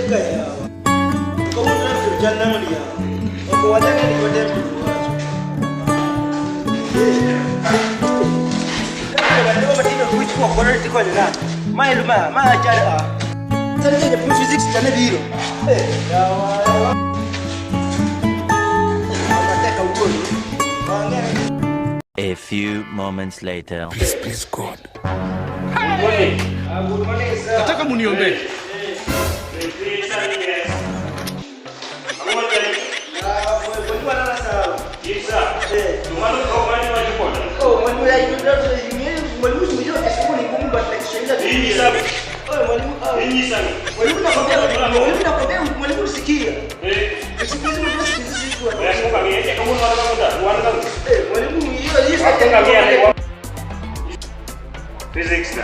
Mateka yawa. Kawuono chal nang'o ni yawa. Ok wadagi ni watem wacho. Ma ma ma chal a. Sani japuonj physics chane biro. Eh, yawa. Mateka wuoyo. A few moments later. Please, please, God. Good morning, sir. Nataka muniombee. Mwalimu analala. Oh, mwalimu ya mwalimu simejua Kisumu ni ngumu but like Kiswahili. Oh, mwalimu, ah. Mwalimu nakwambia, mwalimu nakwambia, mwalimu sikia. Siku hizi mwalimu siku hizi siku. Eh, mwalimu hiyo hiyo. Physics na.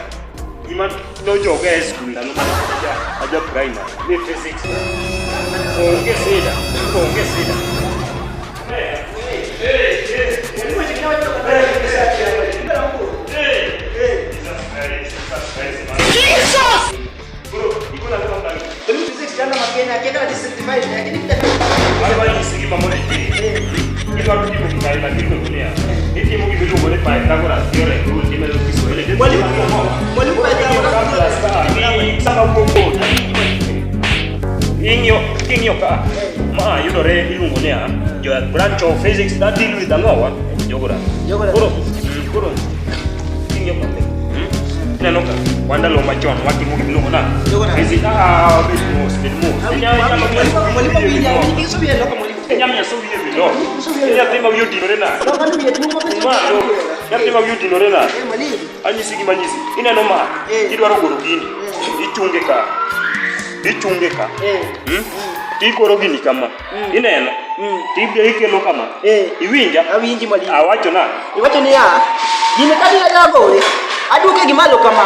Gima nojoga e skul ndalo mane aja primary ni physics na. Onge sida, onge sida. Mwalimu chikina wacho kwa Jesus Christ, Jesus Christ, man. Jesus! Bro, ikona kama ndani. Mwalimu physics jana makena kenda hadi 65 lakini kita Mar wanyisi gima mondo itim. Idwaro timo gima ibadilgo niya. Itimo gima iluongo ni Pythagoras theorem rule imedo Kiswahili. Mwalimu mwalimu Pythagoras Sama wuok kod. Ing'iyo king'iyo ka ma yudore iluongo niya jo branch of physics that deal with ang'owa geography. Geography. Koro koro king'iyo ka ineno ka wan ndalo machon watimo gima iluongo na Geography. physics. Ah, bed mos, bed mos. Mwalimu winja winja kisomi loka mwalimu. Inyalo somo wiye wi loko. Nyathi ma wiye odinore nade? Loka ni wiye duong' ma Malo. Nyathi ma wiye odinore nade? Eh, mwalimu. Anyisi gima anyisi. Ineno ma? Eh. Idwaro goro gini. Ichunge ka. Ichunge ka. Eh. Hmm? Tigoro gini kama. Ineno? Tibiro ikelo kama. Eh. Iwinja? Awinji mwalimu. Awacho na. Iwacho niya, gini ka dine dagore, aduoke gi malo kama.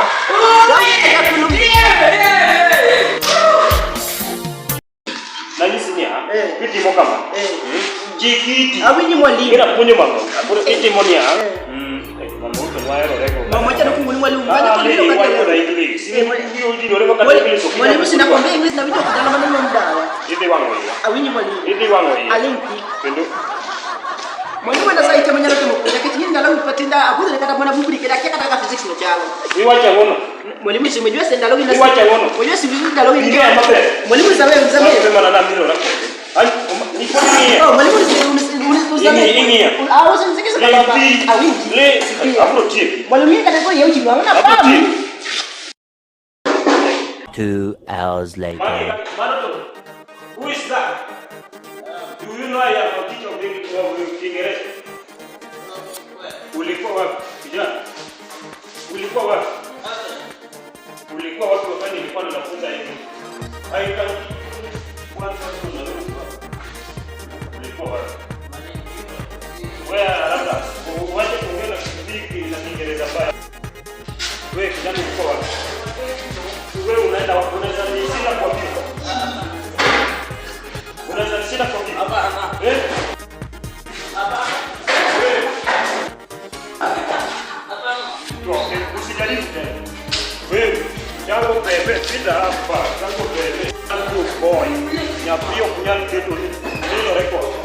Nanyisi niya. Eh. Itimo kama. Eh. Chik iti. Awinji mwalimu. Ina puonjo mama. Koro itimo niya. Eh. Mama to waherore go. Mama cha nokuongo ni mwalimu. Ah, Kanyo ni to iwacho kaka na English. Eh, mwalimu. Wiyi odinore go kata English ok inyal Mwalimu sinakwambia English na winjo kijana maneno mdawa. Idhi wang'o iya. Awinji mwalimu. Idhi wang'o iya. Aling pi. Kendo Mwalimu enda saa ite manyalo timo puonja nikech ing'e ndalo patinda abudhore kata mana bugni kendo akia kata kaka physics no chalo. Iwacho ang'ono? Mwalimu si umejua si ndalo gi Iwacho ang'ono? Umejua si vizuri ndalo gi. Ing'eya maber. Mwalimu nisamehe nisamehe. Wape mana namirora kode. Ai, nikoni ng'iya. Oh, mwalimu unisamehe. Ing'iya. Ah, usinisikize Le baba. thi. Awinji. Le, Sikia. abro tieki. Mwalimu yeye kata kwa yauchi mwana Abro pamu. tieki. 2 hours later. Mano to. Who is that? Do you know I am a teacher of English of Kiingereza? Ulikuwa wapi kijana? Ulikuwa wapi? Ulikuwa wapi wakati nilikuwa ninafunza hivi? I can one person na wewe uko wapi? Ulikuwa wapi? Wewe labda uache kuongea na kipiki na Kiingereza mbaya. Wewe kijana ulikuwa wapi? Wewe unaenda wapi? Unaweza nishinda kwa kitu. Unaweza nishinda kwa kitu. Hapana. Eh? Wewe. Toa, usijaribu tena. Wewe, chango bebe, pita hapa, chango bebe. Good boy. Nyathi ok nyal keto ni nilore kode.